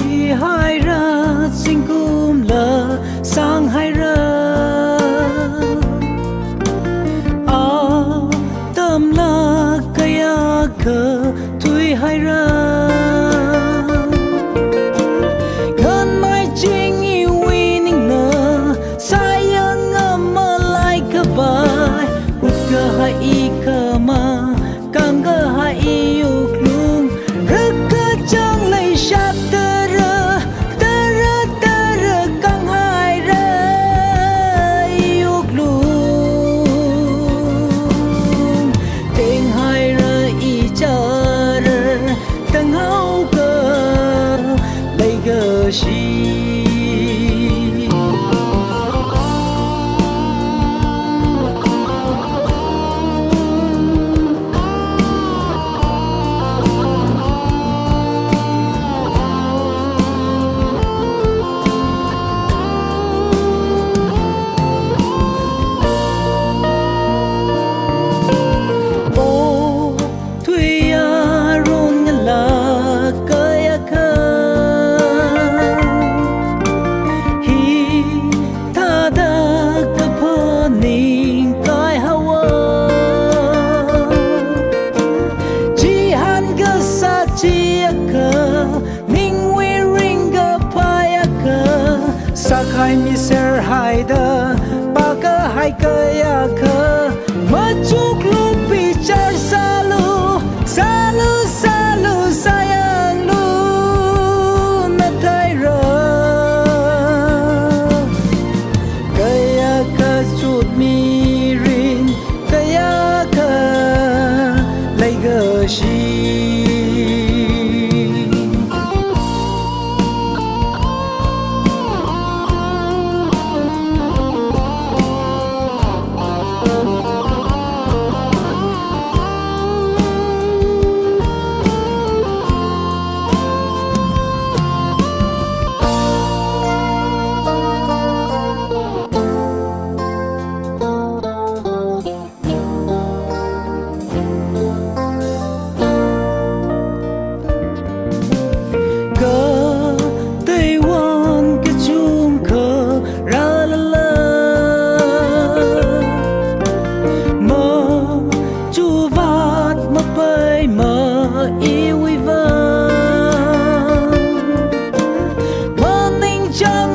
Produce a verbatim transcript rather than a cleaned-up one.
Thuihaira, zingkumla sanghaira. Atamla kayākha thuihaira. Nganmai ching iwui ningna, sāyang amalai khavai, utkahai ikhama, kangkahai iwuklung, rakachang leishat tara, tara, tara kanghaira iwuklung, thenghaira ichara, tanghaoka leikashi. O thuiya ron ngalā kayākha, hithāda kaphaning kai haowa. Chihān kasā chiakha, ningwui ringkaphā akha, sākhai miser haida, pākahai kayākha, machuklu bichar sālu, sālu, sālu, sāyanglu, nathaira. Kayākha chut mirin, kayākha leikashi. Kateiwon kachungkha rālala, machuvat mapaima iwui vang, maningchāng